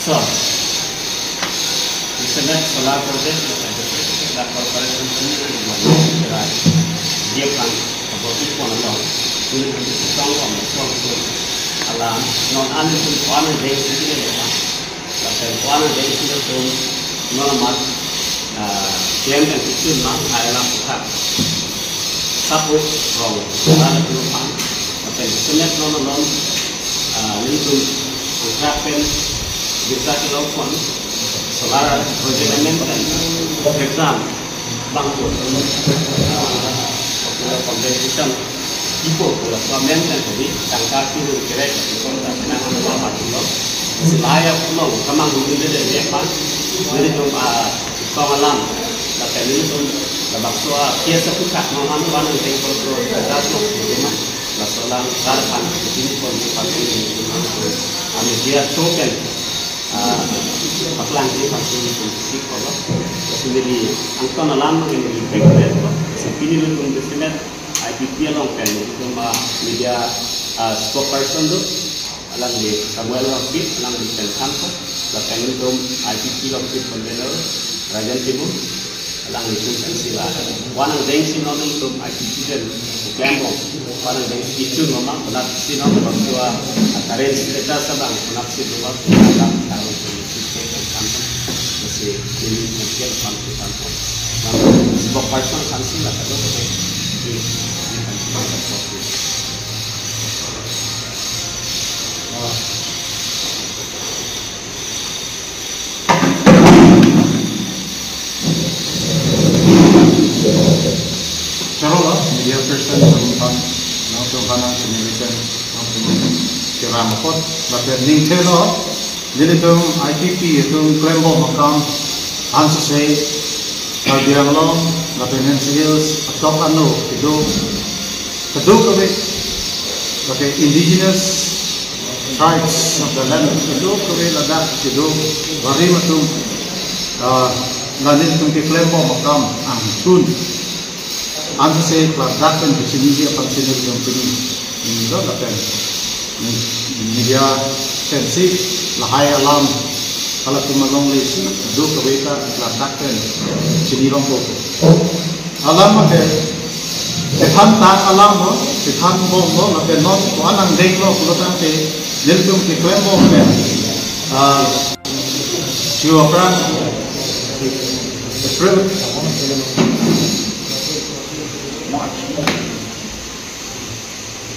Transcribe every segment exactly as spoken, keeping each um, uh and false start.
So, Jasemet solar project, the corporation, dia pan, abot ipon along, kulit nanti song, song, song, alam, non anu pun kuan yang sini ya, lapen kuan yang sini tu, non amat, ah, klem dan itu mah, hai alam kita, sapu, rong, ada penumpang, lapen Jasemet non, non, ah, nelitum angkat pen bisa kelopon solar project amen pen exam bangko, ah, popular competition ipo popular amen pen tadi tangka kiru kerek kon ta senang apa lo silaya puno kamang dulu de de pan nelitum, ah, song alam lapen nelitum labangso a kiasa pukat mama nu wan teng pro pro das lo. Laso alam kar pan sini pon pan ini, ami dia token, ah, paklang di pan sini pon sik pon lo. Sendiri angton alam ini back ko. Sipini nelitum Jasemet I P P along pen nelitum, ah, media, ah, spokesperson do, alangli Samuel Rongpi, alangli pen thanpo, lapen nelitum I P P along pen convener Rajan Timung, alangli pen sila. Kuan angdeng si non nelitum I P P pen klembom, kuan angdeng si ichun mama, konat si non bang dua, ah, current status abang, konat si dua, abang, tahu si pen thanpo, si ini mungkin thanpo, thanpo. Nah, spokesperson kan si lah, kalau pakai di, di kan si thanpo. Charo lo, media person, nangtum aphan, nangtum aphan nangchinilitan, nangtum kelang apot, lapen ningthe lo, nelitum I P P atum klembom akam, ansose, Karbi Anglong, lapen N C Hills, atok ano, kedo, kedo kave, lapen indigenous tribes of the land, kedo kave ladak, kedo barim atum, ah, la nelitum keklembom akam angtun. Ansose klardak pen kachiniji aphan si nelitum pini, ini do lapen, ini, media pensi lahai alam halatum alongle si do kave ta klardak pen chinirongpo. Alam ke, kethan tang alam lo, kethan bom lo, lapen non kuan angdeng lo, pulo tangte, nelitum keklembom pen, ah, June aphrang, April.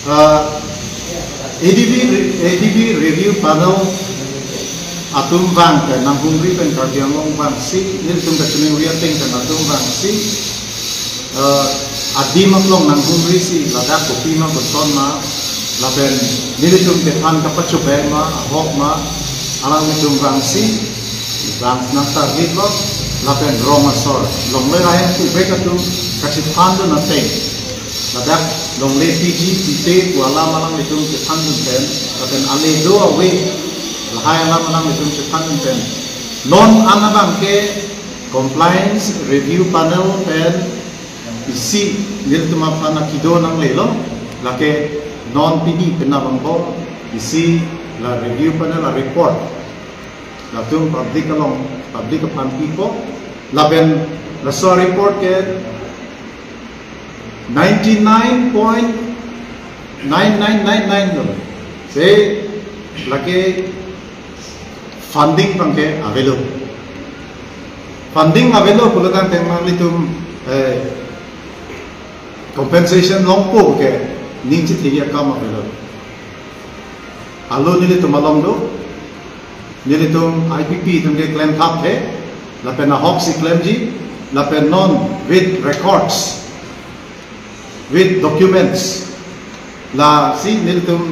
Ah, A D B, A D B review panel atum vang pen nanghumri pen Karbi Anglong vangsi, nelitum kachiningri ateng pen atum vangsi, eh, adim aklong nanghumri si ladak kopi ma koson ma, lapen nelitum kethan kapachobei ma, ahok ma, alanglitum vangsi, vang nang target lo, lapen rong asor, longle lahai pubek atum kachethandun ateng. Ladak longle P G, P T, pu alam alanglitum chethandun pen, lapen ale do ave, lahai alam alanglitum chethandun pen. Non an abang ke compliance review panel pen isi nelitum aphan akido nanglelo, lake non pini penap angbong isi la review panel a report. Latum public along, public aphan pipo, lapen laso report ke ninety nine point nine nine nine nine lo. Se lake funding abang ke avelo. Funding avelo pulo tangte nanglitum, eh, compensation longpo ke ning chithekji akam avelo. Alo nelitum along do, nelitum I P P atum ke klemthap he, lapen ahok si klemji, lapen non with records, with documents, lasi nelitum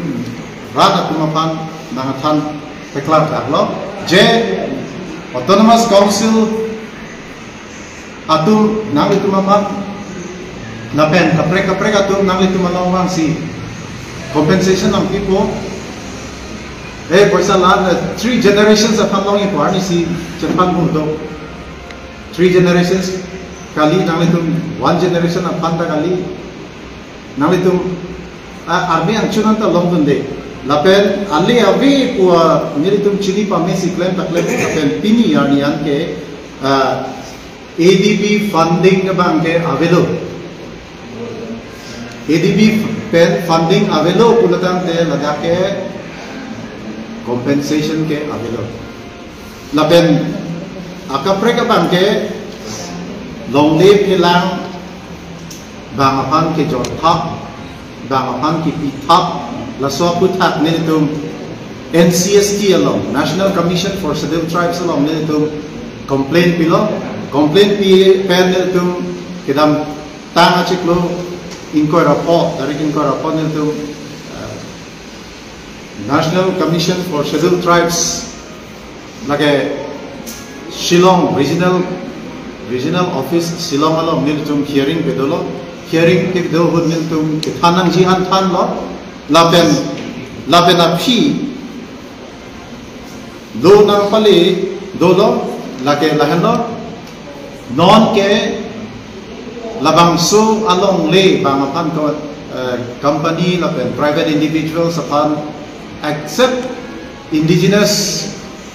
rat atum aphan nangthan paklar thaklo, je Autonomous Council atum nanglitum aphan, lapen kaprek kaprek atum nanglitum along vangsi compensation nangpipo. Eh, poisa la, eh, three generations aphan longji pu arnisi chethan mudo. Three generations kali, nanglitum one generation aphan ta kali. Nanglitum, ah, army angchun anta longdunde. Lapen ale ave pu a nelitum chini pame si klem ta klem, lapen pini arni an ke, ah, A D B funding abang ke avelo. A D B pen funding avelo pulo tangte ladak ke compensation ke avelo. Lapen akaprek abang ke longle phelang bang aphan kejor thap, bang aphan kipi thap, laso aphuthak nelitum N C S T along, National Commission for Scheduled Tribes along nelitum complaint pilo, complaint pi pen nelitum kedam tang achiklo ingkoi ra pho, tarik ingkoi ra pho nelitum, eh, National Commission for Scheduled Tribes lake Shillong Regional, Regional Office Shillong along nelitum hearing pedolo, hearing kedo ahut nelitum kethan nangji an thanlo, lapen, lapen aphi lo nangpale dolo, lake lahenlo, non ke labangso alongle bang aphan ko, eh, company lapen private individuals aphan except indigenous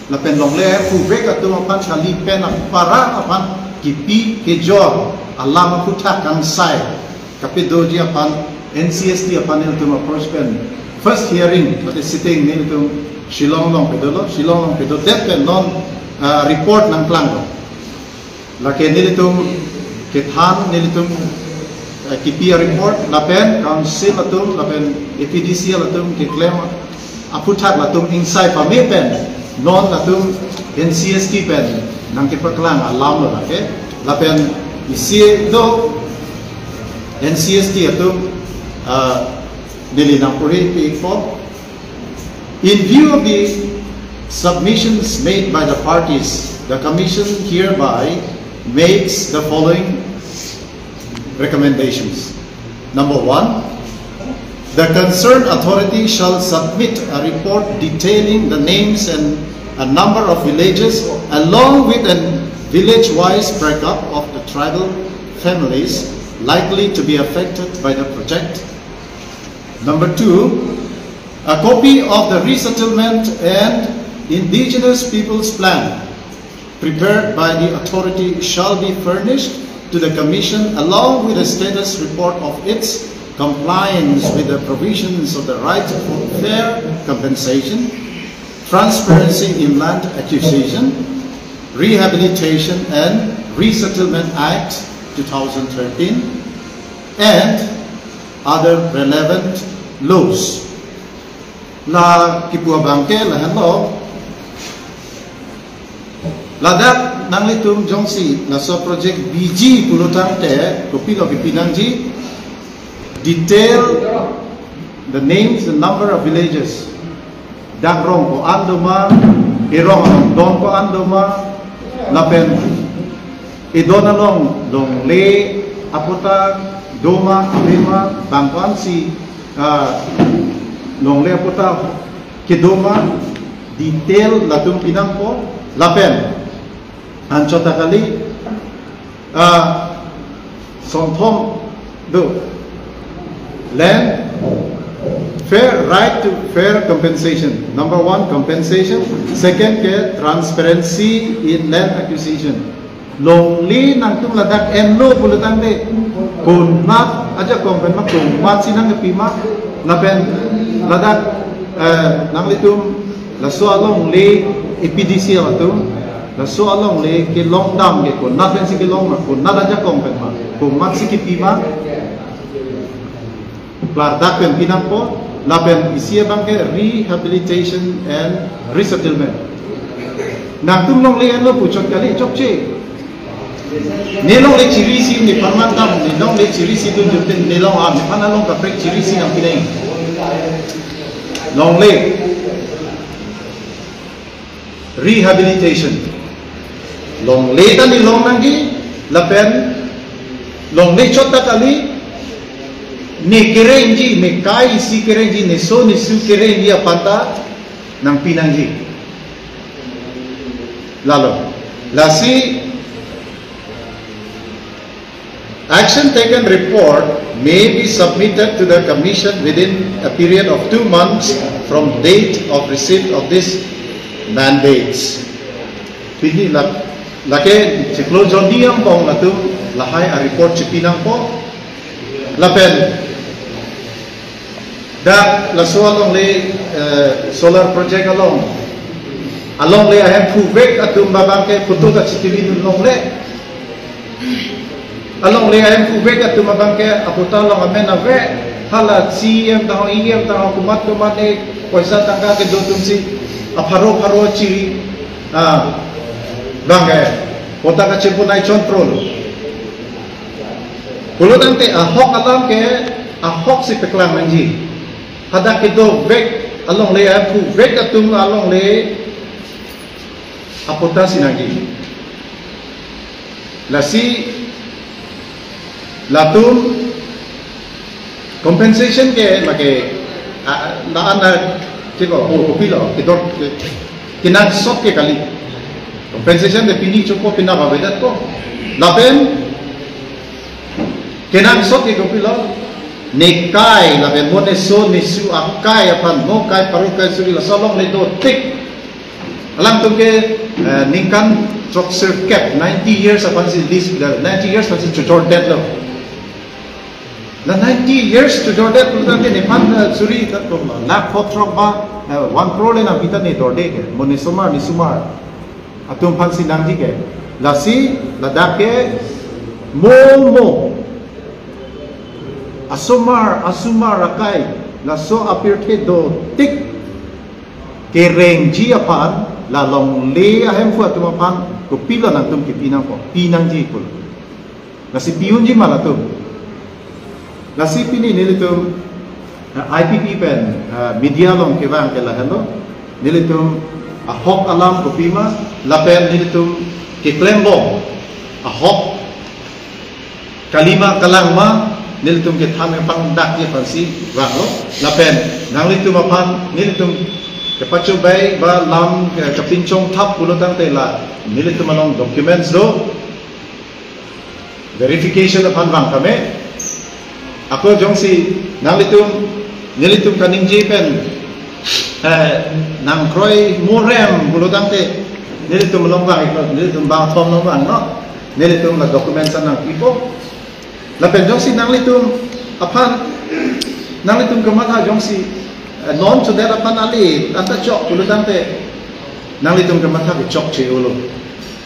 lapen longle puvek atum aphan kali pen aparan aphan kipi kejor alam aphuthak kangsai kapedoji aphan N C S T aphan nelitum approach pen first hearing, mate sitting nelitum Shillong along pedolo, Shillong along pedodet pen non, ah, report nangklanglo. Lake nelitum kethan, nelitum, eh, kipi a-report lapen council atum lapen A P D C L atum keklem aphuthak latum ingsai pame pen non latum N C S T pen nangkepaklang alam lo lake, lapen isi do N C S T atum, ah, neli nangpuri pi po. In view of the submissions made by the parties, the Commission hereby makes the following recommendations. Number one, the concerned authority shall submit a report detailing the names and a number of villages along with a village-wise breakup of the tribal families likely to be affected by the project. Number two, a copy of the resettlement and indigenous peoples plan prepared by the authority shall be furnished to the Commission along with a status report of its compliance with the provisions of the right for fair compensation, transparency in land acquisition, Rehabilitation and Resettlement Act two thousand thirteen, and other relevant laws. La kipu abang ke lahenlo. Ladak nanglitum jongsi laso project biji pulo tangte kopilo kipi nangji, detail the names, the number of villages. Dak rong ko-an doma, erong along don ko-an doma, lapen edon along longle aputhak doma, avema, bang ko-ansi, ah, longle aputhak kedoma, detail latum pinangpo, lapen anchot ta kali, ah, sonthom do. Land, fair, right to fair compensation. Number one, compensation. Second ke, transparency in land acquisition. Longle nangtum ladak enlo pulo tangte, konat ajakong pen ma, komatsi nangkepi ma, lapen ladak, eh, nanglitum laso alongle A P D C L atum, laso alongle kelong dam ke konat pensi kelong ma, konat ajakong pen ma, komatsi kipi ma, klardak pen pinangpo, lapen isi abang ke rehabilitation and resettlement. Nangtum longle enlo puchot kali, chokche. Ne longle chirisi, ne parman dam, ne longle chirisi dun jute, ne long am, ne pan along kaprek chirisi nangpi nang. Longle. Rehabilitation. Longle ta ne long nangji, lapen longle chot ta kali, ne kerengji, ne kai isi kerengji, ne so ne su kerengji aphan ta nangpi nangji. Lalo. Lasi Action taken report may be submitted to the commission within a period of two months from date of receipt of this mandates. Pini lak lake chiklo jonni angbong latum lahai a report chipi nangpo. Lapen dak laso alongle, eh, solar project along, alongle ahemphu vek atum abang ke photo ta chitili dun longle. Alongle ahemphu vek atum abang ke apatta along amen ave, hala C E M tangho, E M tangho, komat komat ne poisa tangka kedo atumsi apharo pharo chiri, ah, abang ke patta kachepon ai chonprol. Pulo tangte ahok alam ke ahok si paklang nangji. Hadak kedo vek alongle ahemphu vek atum alongle apatta si nangji. Lasi latum compensation ke make, ah, la-an na chiko, oh, kopilo, kedor, ke, kenangsot ke kali. Compensation de pini chopo pina babedat ko. Lapen kenangsot ke kopilo, nekai lapen mo neso nesu akai aphan, mo kai pharo kai suri laso alongle dotik. Alangtum ke, eh, ningkan throksirkep, ninety years aphan si lease, ninety years aphan si chojordetlo. La ninety years chojordet pulo tangte nephan, eh, suri ta, lakh pho throk ba, eh, one crore le nangpi ta ne dorde ke, mo nesomar, nesomar atum aphan si nangji ke. Lasi ladak ke mo mo asomar, asomar akai, laso apirthe dotik kerengji aphan, la longle ahemphu atum aphan kopilo nangtum kipi nangpo, pi nangji pulo. Lasi pi-unji ma latum. Lasi pini nelitum, eh, I P P pen, eh, media along kevang ke lahenlo. Nelitum ahok alam kopima, lapen nelitum keklembom ahok kalima kalang ma, nelitum kethan kepangdakji aphansi vanglo. Lapen nanglitum aphan nelitum kepachobei ba lam, eh, kapinchong thap pulo tangte la nelitum along documents do, verification aphan vang kame. Ako jongsi nanglitum, nelitum kaningje pen, eh, nangkroi morem pulo tangte nelitum along vang iklo, nelitum bangthom along vanglo, nelitum la documents an nangpipo. Lapen jongsi nanglitum aphan, nanglitum kamatha jongsi, eh, non chodet aphan ale anta chok pulo tangte nanglitum kamatha ke chokche-olo.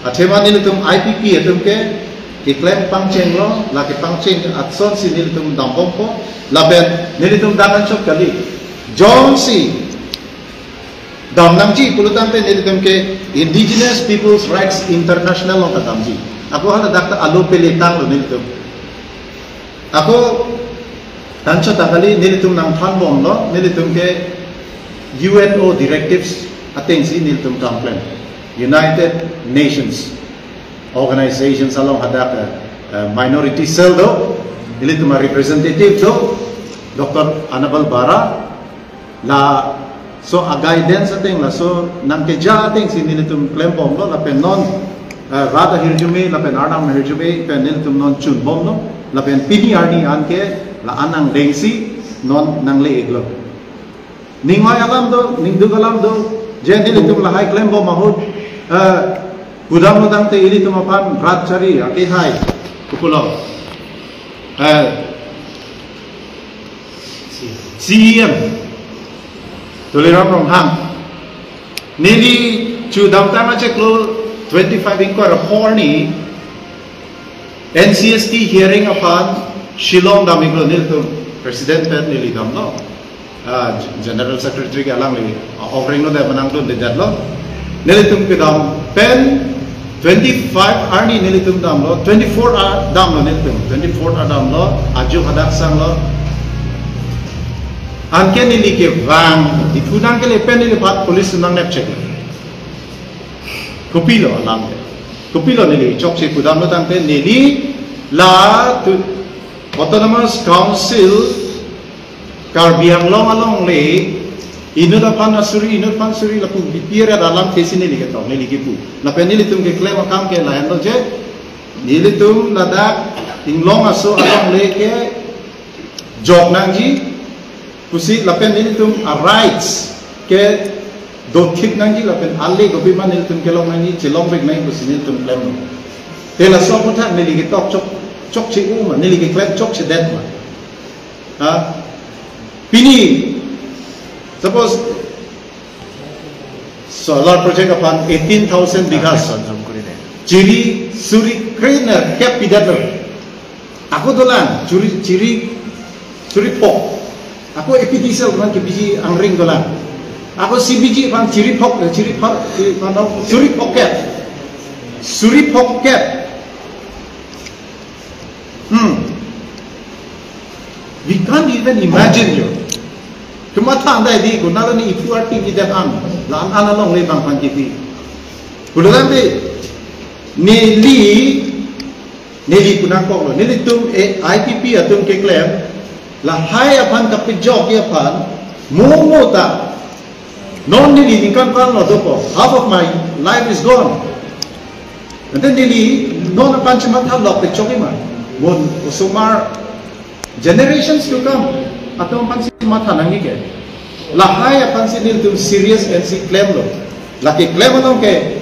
Athema nelitum I P P atum ke keklem pangchenglo, la kepangcheng asonsi nelitum dambompo, lapen nelitum dam anchot kali. Jongsi dam nangji pulo tangte nelitum ke Indigenous Peoples' Rights International along ta damji. Ako hala dak ta alo pele tanglo nelitum. Ako anchot ta kali, nelitum nangthanbomlo, nelitum ke U N O directives atengsi nelitum kam klem. United Nations Organizations along hadak, eh, minority cell do, nelitum a representative do, Doctor Annabel Bara, laso a guidance ateng, laso nangkeja atengsi nelitum klembomlo, lapen non, eh, rat ahirjume, lapen arnam ahirjume pen nelitum non chunbomlo, lapen pini arni anke la-an nangdengsi non nangle-iklo. Ning-oi alam do, ningduk alam do, je nelitum lahai klembom ahut, eh, pudamlo tangte ilitum aphan rat chari akehai, kopulo, eh, C E M Tuliram Ronghang. Neli chudamtang achiklo twenty-five ingkoi ra pho arni N C S T hearing aphan Shillong dam-iklo nelitum, president pen neli damlo. Ah, General Secretary ke alangli, ah, offering lo de manang dun de jatlo. Nelitum kedam pen twenty-five arni nelitum damlo, twenty-four ar-, damlo nelitum, twenty-four ar damlo, ajo hadak sanglo. Anke neli kevang, di thunang kele pen neli pat police nang nep check. Kopilo alam ke. Kopilo neli chokche pudamlo tangte neli la tu Autonomous Council Karbi Anglong alongle inut aphan asuri, inut aphan suri lapu B P R alam thesi neli ketong, neli kipu. Lapen nelitum keklem akam ke lahenlo je, nelitum ladak Inglong aso alongle ke jok nangji pusi lapen nelitum a-rights ke dothip nangji lapen ale kopima nelitum kelong nangji, chelong vek nangji pusi nelitum klem. Te laso aputhak neli ketok chok, chokche-u ma, neli keklem chokchedet ma. Ha? Pini, suppose, solar project aphan eighteen thousand bighas. Chiri suri krener kep pidet lo. Ako dolang, chiri, chiri, suri phok. Ako A P D C L aphan ke biji angring dolang. Ako C B G aphan chiri phok, eh, chiri phar, chiri phar, suri phok kep. Suri phok kep. Hmm. We can't even imagine yo. Kematha andai di ko nalo ni ipu arti di dan an. La an an alongle bang aphan kipi. Pulotangte neli, neli punang koklo. Nelitum e I P P atum keklem. Lahai aphan kapejokji aphan. Mo mo ta. Non neli ningkan ko-an lo dopo. Half of my life is gone. And then neli non aphan chematha lok pechokji ma. Mo osomar generations to come atum aphansi matha nangji ke. Lahai aphansi nelitum serious ansi klemlo. Lake klem along ke.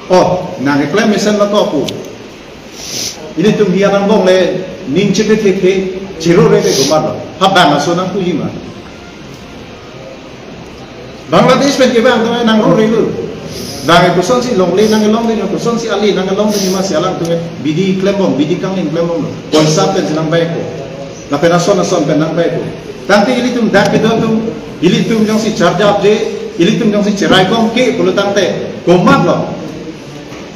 Oh, nangkeklem mesen lo ko pu. Ilitum hi anang bong le ning chete the the chiro re le gomar lo. Ha bang aso nangpuji ma. Bangladesh pen ke bang atum nangrorelo. Bang kosonsi longle nanglong de, kosonsi ale nanglong de ma si alangtum bidi klembom, bidi kangling klembom lo. Poisa pensi nangbai ko. Lapen ason ason pen nangbai ko. Tangte ilitum dak kedo atum, ilitum jongsi charjapje, ilitum jongsi cheraikom ke pulotangte komat lo.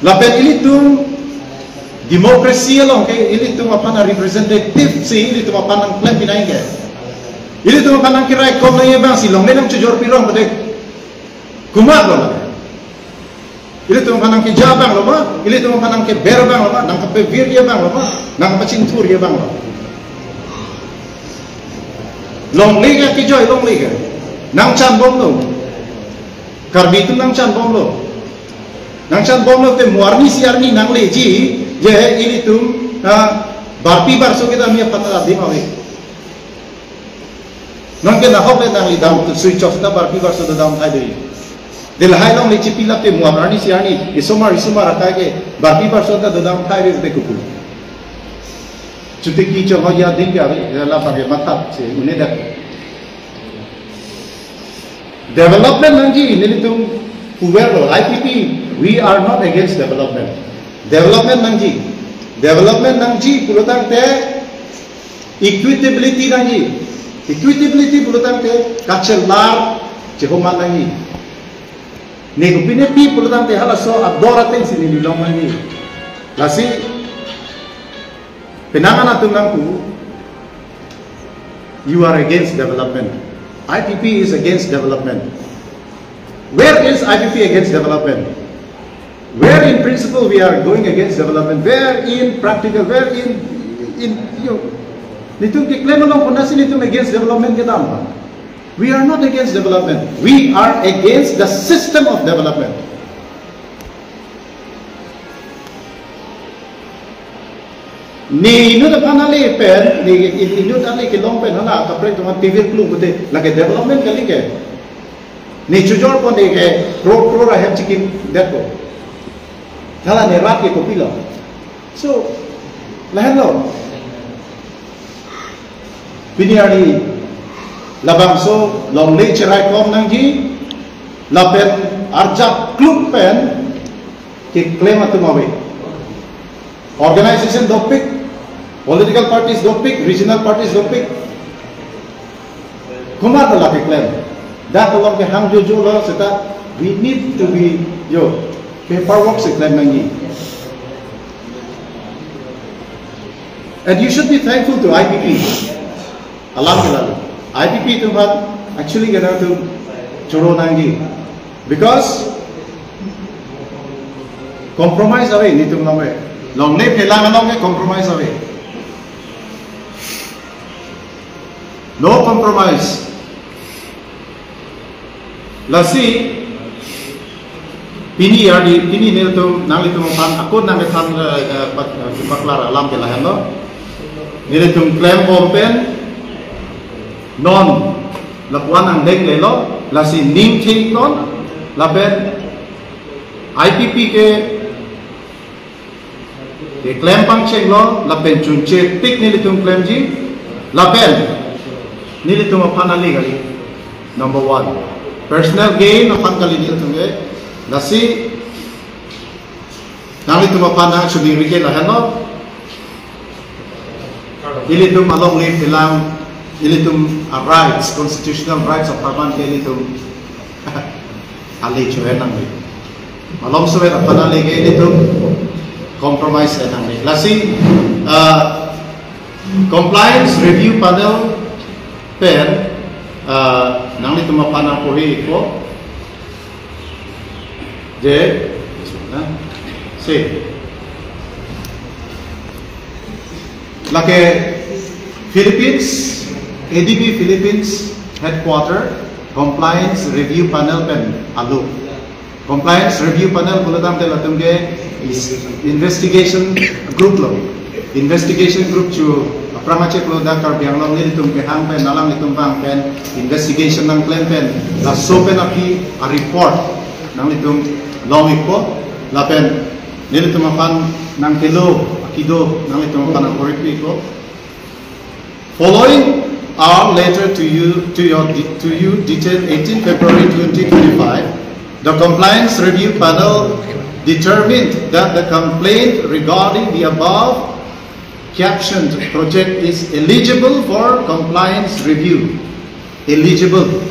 Lapen ilitum democracy along ke ilitum aphan a-representative si ilitum aphan nangklem pinai ke. Ilitum aphan nangkeraikom nangji abang si longle nangchojor pirong pade. Komat lo. Ilitum aphan nangkeja abang lo ma, ilitum aphan nangkeber abang lo ma, nangkepevirji abang lo ma, nangkepachingthurji abang lo. Longle ke kejoi longle ke. Nangchanbomlo. Karbi atum nangchanbomlo. Nangchanbomlo te mo arni isi arni nangleji, je ilitum, ah, barpi barso kedam ya pata adim ave. Nonke nahok le nangli dam tu switch off ta barpi barso ta dam thai dei. Lahai alongle chipilap te mo arni isi arni, isomar isomar akai ke barpi barso ta dam thai dei te kupu. Chotiki chong ho ya ding ke ave, la pake matha si une dak. Development nangji, nelitum puverlo, I P P, we are not against development. Development nangji. Development nangji pulotangte equitability nangji. Equitability pulotangte kachelar chehoman nangji. Ne kopine pi pulotangte halaso ador atengsi neli long nangji. Lasi penang an atum nangpu, you are against development. I P P is against development. Where is I P P against development? Where in principle we are going against development? Where in practical? Where in, in, you know, nelitum keklem along konatsi nelitum against development kedam? We are not against development. We are against the system of development. Ne inut aphan ale pen, ne in-, inut ale kelong pen hala kaprek atum aphan tivirklung pute, lake development kali ke. Ne chojorpo, ne ke crore crore ahem chikim detpo. Hala ne rat ke kopilo. So, lahenlo. Pini arni labangso longle cheraikom nangji, lapen arjap kluk pen keklem atum ave. Organization dopik, political parties dopik, regional parties dopik. Komat lake klem. Dak along ke hang jojo lo seta we need to be yo paperwork si klem nangji. And you should be thankful to I P P. Alam ke lalu. I P P atum aphan actually kena tu choro nangji. Because compromise ave nelitum along ke. Longle phelang along ke compromise ave. No compromise. Lasi pini arni, pini nelitum, nanglitum aphan ako nangkethan, eh, eh, pak-, eh, paklar alam ke lahenlo. Nelitum klembom pen non lapuan angdeng lelo, lasi ning thengton, lapen I P P ke keklem pangchenglo, lapen chunche tik nelitum klemji, lapen nelitum aphan ale kali. Number one, personal gain aphan kali nelitum ke. Lasi nanglitum aphan nangchoningri ke lahenlo. Ilitum alongle phelang, ilitum a rights, constitutional rights apharman ke ilitum ale chohe nangne. Malom sovet aphan ale ke ilitum compromise nangne. Lasi, uh, compliance review panel pen, uh, nanglitum aphan nangporhi ikpo. Je, na, si. Lake Philippines, A D B Philippines headquarter, compliance review panel pen alo. Compliance review panel pulotangte latum ke is investigation group lo. Investigation group chu aphrang acheklo, dak Karbi Anglong nelitum kehang pen, alanglitum abang pen investigation nangklem pen, laso pen aphi a report nanglitum long ikpo, lapen nelitum aphan nangkelo akido nanglitum aphan nangkorek ikpo. Following our letter to you, to your, to you dated eighteen February twenty twenty-five, the Compliance Review Panel determined that the complaint regarding the above captioned project is eligible for compliance review. Eligible.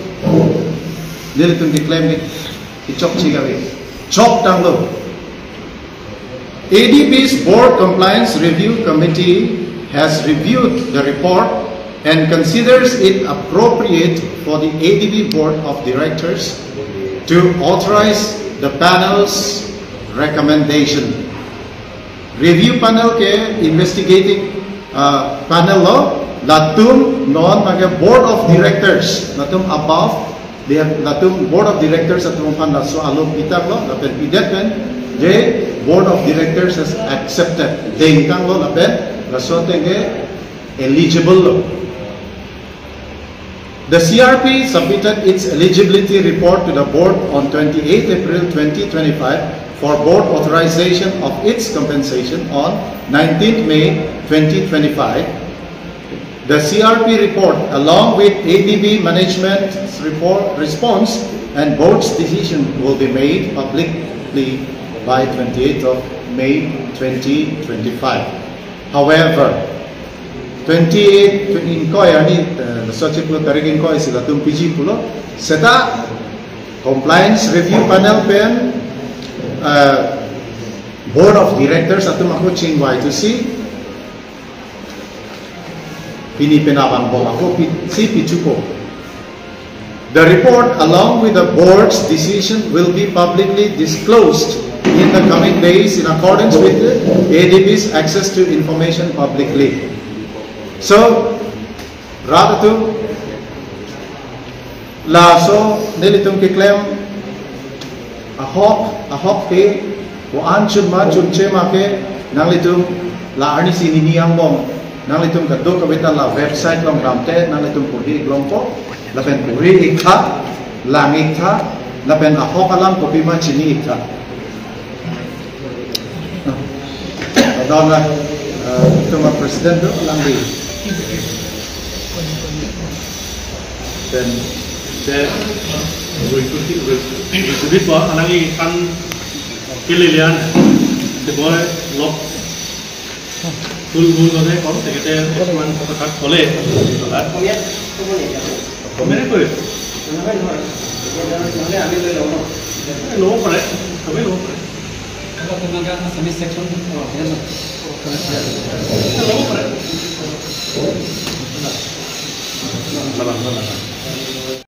Nelitum keklem ke, kechokche kave. Chok tanglo. A D B's Board Compliance Review Committee has reviewed the report and considers it appropriate for the A D B Board of Directors to authorize the panel's recommendation. Review panel ke investigating, uh, panel lo, latum non mage Board of Directors, latum above, they have, latum Board of Directors atum aphan laso alo pitanglo, lapen pidet pen, the Board of Directors has accepted. Dengtanglo lapen laso ateng ke eligible lo. The C R P submitted its eligibility report to the board on twenty-eighth April twenty twenty-five for board authorization of its compensation on nineteenth May twenty twenty-five. The C R P report, along with A D B management's report, response and board's decision will be made publicly by twenty-eighth of May twenty twenty-five. However, twenty-eight ingkoi arni, eh, laso achiklo tarik ingkoi si latum piji pulo. Seta compliance review panel pen, eh, Board of Directors atum ako chingvai thusi pini penap angbong ako pi-, si pichupo. The report, along with the board's decision, will be publicly disclosed in the coming days in accordance with the A D B's access to information publicly. So, rat atum, laso nelitum keklem ahok, ahok ke, ko-an chun ma chunche ma ke, nanglitum la arni si nini angbong, nanglitum kadokave ta la website along damte, nanglitum porhi longpo, lapen porhi iktha, lang iktha, lapen ahok alam kopima chini iktha. Adon la, eh, itum a-president do, lang di. Then, then, we could, we could, we could, anang ikan kelilian, the boy lock, full, full kore, kore, তেখেতে কিছুমান কথা ক'লে, অসমীয়াত ক'ব নেকি আপুনি? অসমীয়াতে কৈ আছো। নহয়, নহয়। এতিয়া নহ'লে আমি লৈ লওঁ ন? ল'ব পাৰে, চবেই ল'ব পাৰে। Kalau tenaga Assamese section, oh, ya, no. ল'ব পাৰে। Lalang, lalang.